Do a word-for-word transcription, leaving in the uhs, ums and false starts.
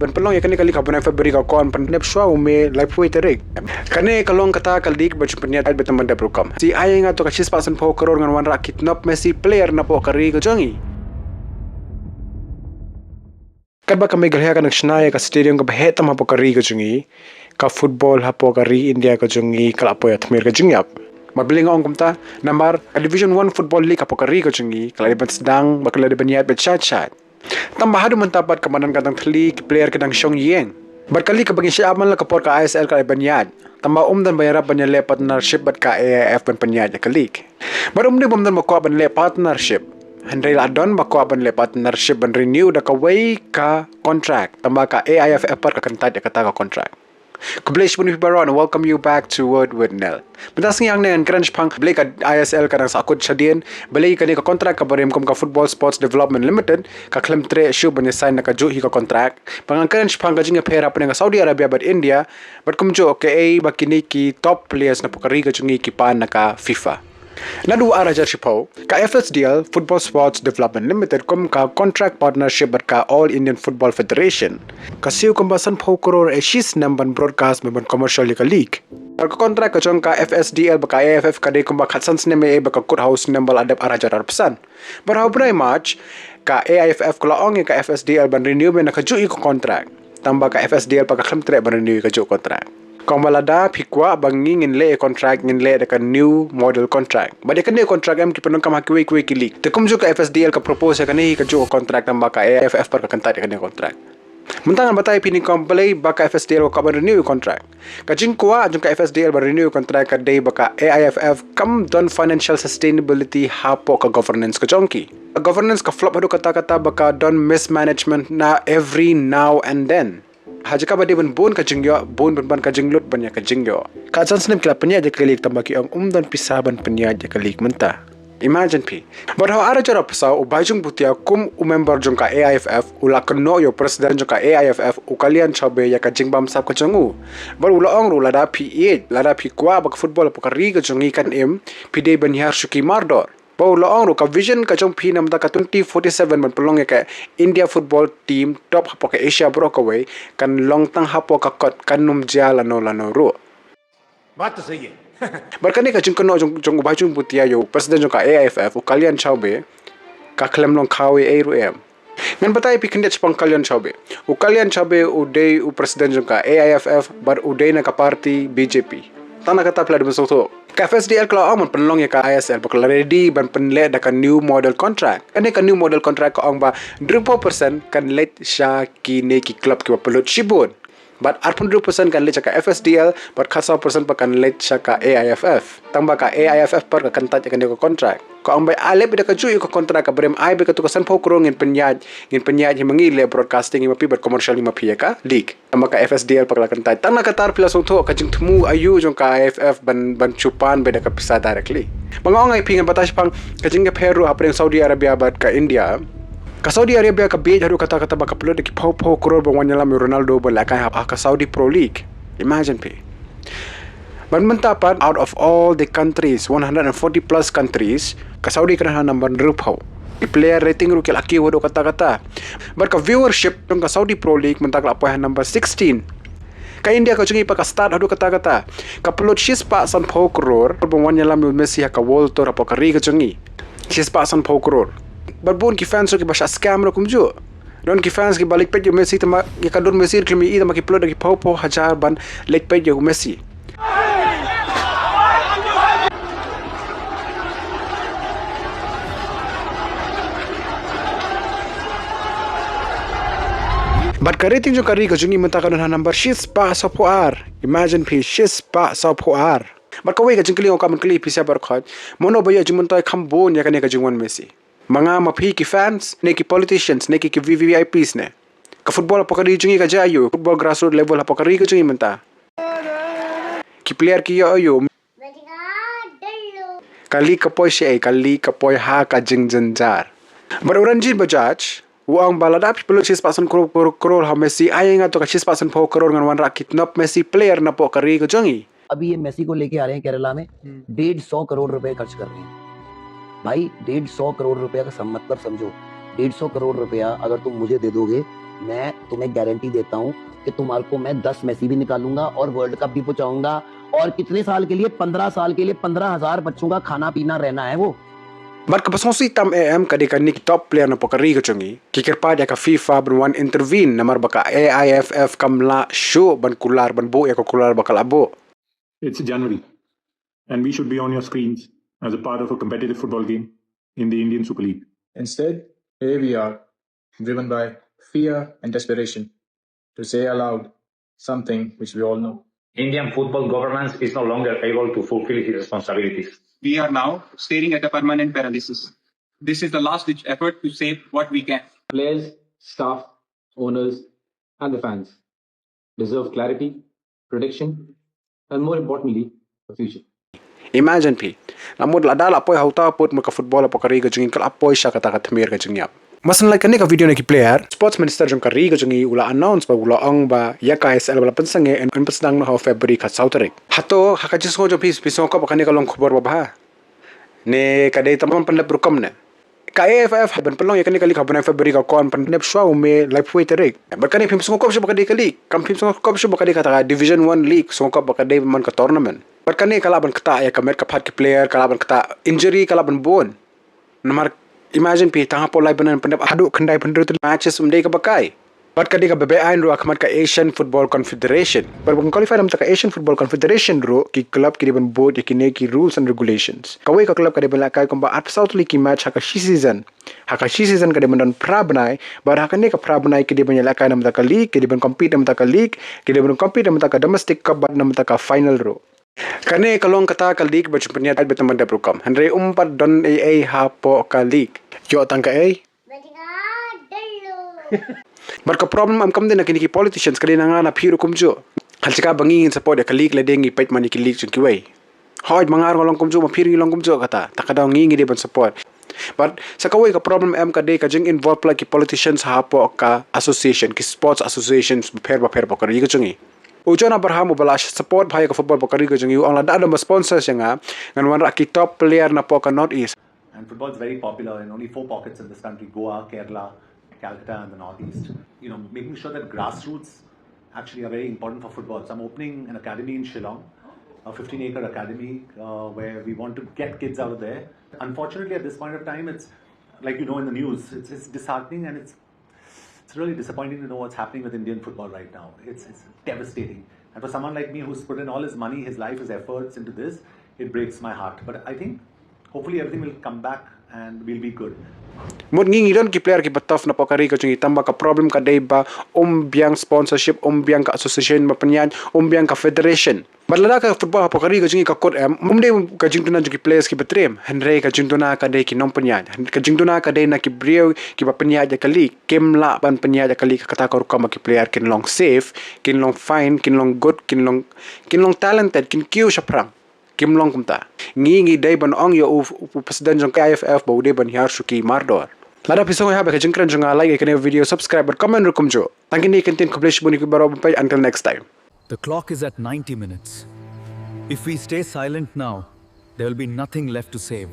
Ban pynlong ïa kane ka league ha u bnai February ka kwah ban pyndep shuwa u May laiphew tarik. Kane ka long kata ka league ba ju pynïaid beit ban dep rukom. Shi ai nga to ka shispah sanphew klur ngan wanrah ki top Messi player napoh ka ri ka jong i. Katba ka Meghalaya ka nang shna ïa ka stadium kaba heh tam hapoh ka ri ka jong i, ka football hapoh ka ri India ka jong i ka la poi ha tmier ka jingïap. Bad balei nga ong kumta, namar ka Division One Football League hapoh ka ri ka jong i ka la dei ban sdang bad ka la dei ban ïaid beit shait shait. Tangba haduh mynta pat ka madan ka dang thylli, ki player ki dang shong ïeng. Bad ka league kaba ngi shah ap man la ka por ka I S L ka la dei ban ïaid. Tangba ym don ba ïarap ban ïaleh partnership bad ka A I F ban pynïaid ïa ka league. Bad ym dei ba ym don ba kwah ban leh partnership, hynrei la don ba kwah ban leh partnership ban renew da kawei ka contract. Tangba ka A I F pat ka kyntait ïa kata ka contract. Khublei shibun ïa phi baroh and welcome you back to Word with Nel. Mynta sngi hangne ngan kren shaphang balei ka I S L ka dang sahkut shadien, balei kane ka contract kaba rim kum ka Football Sports Development Limited ka khlem treh shuh ban ïasign na kajuh hi ka contract. Bad ngan kren shaphang ka jingïapher hapdeng ka Saudi Arabia bad India, bad kumjuh kaei ba kine ki top players napoh ka ri ka jong i ki pan na ka FIFA. Naduh ar hajar shiphew, ka F S D L, Football Sports Development Limited, kum ka contract partnership bad ka All Indian Football Federation, ka siew kumba sanphew klur shi snem ban broadcast bad ban commercial ïa ka league. Bad ka contract ka jong ka F S D L bad ka A I F F ka dei kumba khatsan snem, eh, bad ka kut ha u snem ba la dep ar hajar arphew san. Bad ha u bnai March, ka A I F F ka la ong ïa ka F S D L ban renew beit na kajuh hi ka contract. Tangba ka F S D L pat ka khlem treh ban renew ïa kajuh contract. Ka ong ba lada phi kwah ba ngi ngin leh ïa contract, ngin leh da ka new model contract. Bad ïa ka new contract em ki pyndonkam ha kiwei kiwei ki league. Te kumjuh ka F S D L ka propose ïa kane hi kajuh ka contract, tangba ka A I F F pat ka kyntait ïa kane ka contract. Mynta ngan batai ïa phi nyngkong balei ba ka F S D L ka kwah ban renew ïa ka contract. Ka jingkwah jong ka F S D L ban renew ïa ka contract ka dei ba ka A I F F kam don financial sustainability hapoh ka governance ka jong ki. Ka governance ka flop haduh katta katta bad ka don mismanagement na every now and then. Ha jaka ba dei ban bun ka jingïoh, bun pynban ka jinglut ban ïa ka jingïoh. Khatsan snem ki la pynïaid ïa ka league tangba ki ong ym don pisa ban pynïaid ïa ka league mynta. Imagine phi. Bad ha u ar hajar arphew saw u Baijung Bhutia kum u member jong ka A I F F u la kynnoh ïa u president jong ka A I F F u Kalyan Chaubey ïa ka jingbamsap ka jong u. Bad u la ong ruh lada phi ïeit, lada phi kwah ba ka football hapoh ka ri ka jong i kan im, phi dei ban hiar shuki mardor. Bad u la ong ruh ka vision ka jong phi na mynta ka twenty forty-seven ban pynlong ïa ka India football team top hapoh ka Asia baroh kawei kan long tang hapoh ka kot, kan ym jia lano lano ruh. बात तो सही है। Bad kane ka jingkynnoh jong, jong u Baijung Bhutia ïa u president jong ka A I F F u Kalyan Chaubey ka khlem long khaw ei ei ruh em. Ngan batai ïa phi khyndiat shaphang Kalyan Chaubey. U Kalyan Chaubey u dei u president jong ka A I F F bad u dei na ka party B J P. Tang na kata phi la dep sngewthuh. Ka F S D L ka la ong ban pynlong ïa ka I S L bad ka la ready ban pynleh da ka new model contract. Kane ka new model contract ka ong ba hynriewphew percent kan leit sha kine ki club kiba pynlut shibun. Bad arphew hynriew percent kan leit sha ka F S D L, bad khatsaw percent pat kan leit sha ka A I F F. Tangba ka A I F F pat ka kyntait ïa kane ka contract. Ka ong ba ai leh beit da kajuh ïa ka contract kaba rim, ai beit kato ka sanphew klur ngin pynïaid, ngin pynïaid hi ma ngi leh broadcasting hi ma phi bad commercial hi ma phi ïa ka league. Tangba ka F S D L pat ka la kyntait. Tang na kata phi la sngewthuh ka jingthmu aïu jong ka A I F F ban, ban shu pan beit da ka pisa directly. Ba nga ong ïa phi ngan batai shaphang ka jingïapher ruh hapdeng Saudi Arabia bad ka India. Ka Saudi Arabia ka bieit haduh katta katta ba ka pynlut da ki phew phew klur ban wan ïalam ïa u Ronaldo ban lehkai ha, ha ka Saudi Pro League. Imagine phi. Bad mynta pat, out of all the countries, one hundred and forty plus countries, ka Saudi ka don ha number hynriewphew. Ki player rating ruh ki la kiew haduh katta katta. Bad ka viewership jong ka Saudi Pro League mynta ka la poi ha number sixteen. Ka India ka jong i pat ka start haduh katta katta. Ka pynlut shispah sanphew klur ban wan ïalam ïa u Messi ha ka World Tour hapoh ka ri ka jong i. Shispah sanphew klur. Bad bun ki fans ruh kiba shah scam ruh kumjuh. Don ki fans kiba leit peit ïa u Messi, tangba ïa ka dur Messi ruh kim ïohi, tangba ki pynlut da ki phew phew hajar ban leit peit ïa u Messi. Bad ka rating jong ka ri ka jong i mynta ka don ha number shispah sawphew ar. Imagine phi, shispah sawphew ar. Bad kawei ka jingkylli nga kwah ban kylli phi sha baroh khoit, mano ba ïoh jingmyntoi kham bun ïa kane ka jingwan Messi? Ma nga, ma phi ki fans, ne ki politicians, ne ki, ki V V I Ps ne? Ka football hapoh ka ri jong i ka jia aiu? Football grassroots level hapoh ka ri ka jong i mynta. Ki player ki ïoh aiu? Ka league ka poi shaei? Ka league ka poi ha ka jingjynjar. Bad u Ranjit Bajaj u ong ba lada phi pynlut shispah san klur, klur, klur ha u Messi, ai nga to ka shispah sanphew klur ngan wanrah ki top Messi player napoh ka ri ka jong i. अभी ये मेसी को लेके आ रहे हैं केरला में, डेढ़ सौ करोड़ रुपए खर्च कर रहे हैं। भाई, डेढ़ सौ करोड़ रुपए का सम-, मतलब समझो, डेढ़ सौ करोड़ रुपया अगर तुम मुझे दे दोगे, मैं तुम्हें गारंटी देता हूँ कि तुम्हारे को मैं दस मेसी भी निकालूंगा और वर्ल्ड कप भी पहुंचाऊंगा। और कितने साल के लिए? पंद्रह साल के लिए पंद्रह हजार बच्चों का खाना पीना रहना है वो। Bad kaba sngewsih tam eh em ka dei kane ki top player na poh ka ri ka jong ngi ki kyrpad ïa ka FIFA ban wan intervene namar ba ka A I F F kam lah shuh ban kular, ban buh ïa ka kular ba ka la buh. It's January, and we should be on your screens as a part of a competitive football game in the Indian Super League. Instead, here we are, driven by fear and desperation, to say aloud something which we all know. Indian football governance is no longer able to fulfill its responsibilities. We are now staring at a permanent paralysis. This is the last ditch effort to save what we can. Players, staff, owners, and the fans deserve clarity, prediction, and more importantly, a future. Imagine phi, la mut lada la poi ha uta u pud mut ka football ha poh ka ri ka jong ngi, ka la poi sha kata ka tmier ka jingïap. Masan, like, kane ka video na ki player, sports minister jong ka ri ka jong ngi u la announce ba u la ong ba ïa ka I S L ba la pynsangeh yn pynsdang noh ha February ka saw tarik. Hato ha ka jingsngew jong phi, phi sngewkop ba kane ka long khubor ba bha? Ne ka dei tang ban pyndep rukom ne? Ka A I F F ha ban pynlong ïa kane ka league ha bnai February ka kwah ban pyndep shuwa u May laiphew tarik. Bad kane phim sngewkop shuh ba ka dei ka league. Kam phim sngewkop shuh ba ka dei kata ka Division One league, sngewkop ba ka dei man ka tournament. Bad kane ka lah ban ktah ïa ka met ka phad ki player, ka lah ban ktah injury, ka lah ban bun. Namar imagine phi, tang hapoh lai bnai pyndep haduh khyndai pynriew tylli matches, um dei kaba kai. Bad ka dei kaba beaiñ ruh ha khmat ka Asian Football Confederation. Bad ban qualify na bynta ka Asian Football Confederation ruh, ki club ki dei ban bud ïa kine ki rules and regulations. Kawei ka club ka dei ban lehkai kumba arphew saw tylli ki match ha ka shi season. Ha ka shi season ka dei ban don phra bnai, bad ha kane ka phra bnai ki dei ban ïalehkai na bynta ka league, ki dei ban compete na bynta ka league, ki dei ban compete na bynta ka domestic cup bad na bynta ka final ruh. Kane ka long kata ka league ba jingpynïaid beit na bynta rukom. Hynrei um pat don ei ei hapoh ka league. Ïoh tang kaei? Bad ka problem em kam dei na kine ki politicians, ka dei na nga na phi ruh kumjuh. Hal jaka ba ngi ngin support ïa ka league lada ngi peit man ïa ki league jong kiwei. Hooid, ma nga ruh nga long kumjuh, ma phi ruh ngi long kumjuh kata. Ta ka daw ngi ngi dei ban support. Bad sa kawei ka problem em ka dei ka jing involve la ki politicians hapoh ka association, ki sports associations bapher bapher hapoh ka ri ka jong ngi. U John Abraham uba la support bha ïa ka football hapoh ka ri ka jong ngi u ong lada don ba sponsor sha nga, ngan wanrah ki top player napoh ka North East. And football is very popular in only four pockets in this country: Goa, Kerala, Calcutta, and the Northeast. You know, making sure that grassroots actually are very important for football. So I'm opening an academy in Shillong, a fifteen acre academy uh, where we want to get kids out of there. Unfortunately, at this point of time, it's like you know in the news, it's, it's disheartening and it's it's really disappointing to know what's happening with Indian football right now. It's, it's devastating. And for someone like me who's put in all his money, his life, his efforts into this, it breaks my heart. But I think hopefully everything will come back and we'll be good. Mut ngi ngi don ki player kiba tough napoh ka ri ka jong ngi, tangba ka problem ka dei ba um biang sponsorship, um biang ka association ba pynïaid, um biang ka federation. Bad lada ka football hapoh ka ri ka jong ngi ka kut em, um dei ka jingduna jong ki players kiba triem, hynrei ka jingduna ka dei ki nongpynïaid. Ka jingduna ka dei na ki briew kiba pynïaid ïa ka league. Kim lah ban pynïaid ïa ka league ha kata ka rukom ba ki player kin long safe, kin long fine, kin long good, kin long kin long talented, kin kiew shaphrang. Kim long kumta. Ngi ngi dei ban ong ïa u, u president jong ka I F F ba u dei ban hiar shuki mardor. Lada phi sngewbha ïa ka jingkren jong nga, like ïa kane ka video, subscribe bad comment ruh kumjuh. Tang kine ki ktien, khublei shibun ïa phi baroh ban peit, until next time. The clock is at ninety minutes. If we stay silent now, there will be nothing left to save.